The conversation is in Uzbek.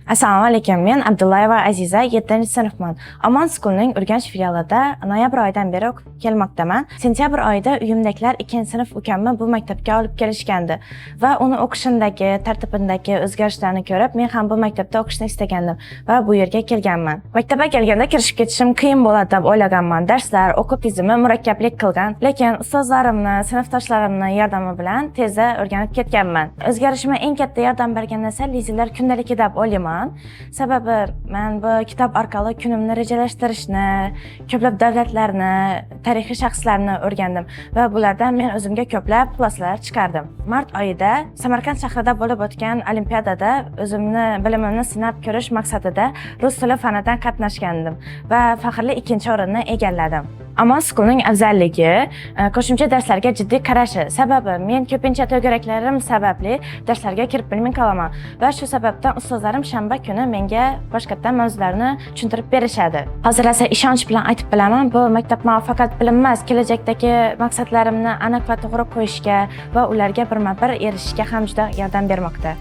Assalomu alaykum. Men Abdullayeva Aziza, 7-sinfman. Omon Schoolning Urganch filialida noyabr oyidan beri o'qib kelmoqdaman. Sentyabr oyida uyimdagilar 2-sinf ukamni bu maktabga olib kelishgandi va uni o'qishindagi, tartibindagi o'zgarishlarni ko'rib, men ham bu maktabda o'qishni istagandim va bu yerga kelganman. Maktabga kelganda kirishib ketishim qiyin bo'ladi deb o'ylaganman. Darslar, o'quv tizimi murakkablik qilgan, lekin ustozlarimni, sinfdoshlarimni yordami bilan tezda o'rganib ketganman. O'zgarishimga eng katta yordam bergan narsa Lizilar kundaligi deb o'ylayman. Sababi men bu kitob orqali kunimni rejalashtirishni, ko'plab davlatlarni, tarixiy shaxslarni o'rgandim va bulardan men o'zimga ko'plab xulosalar chiqardim. Mart oyida Samarqand shahrida bo'lib o'tgan olimpiadada o'zimni bilimimni sinab ko'rish maqsadida rus tili fanidan qatnashgandim va faxrli ikkinchi o'rinni egalladim. Amon Schoolning afzalligi qo'shimcha darslarga jiddiy qarashi. Sababi men ko'pincha to'garaklarim sababli darslarga kirib bilmay qolaman va shu sababdan ustozlarim shanba kuni menga boshqatdan mavzularni tushuntirib berishadi. Hozir esa ishonch bilan aytib bilaman, bu maktab faqat bilim emas, kelajakdagi maqsadlarimni aniq va to'g'ri qo'yishga va ularga birma-bir erishishga ham juda yordam bermoqda.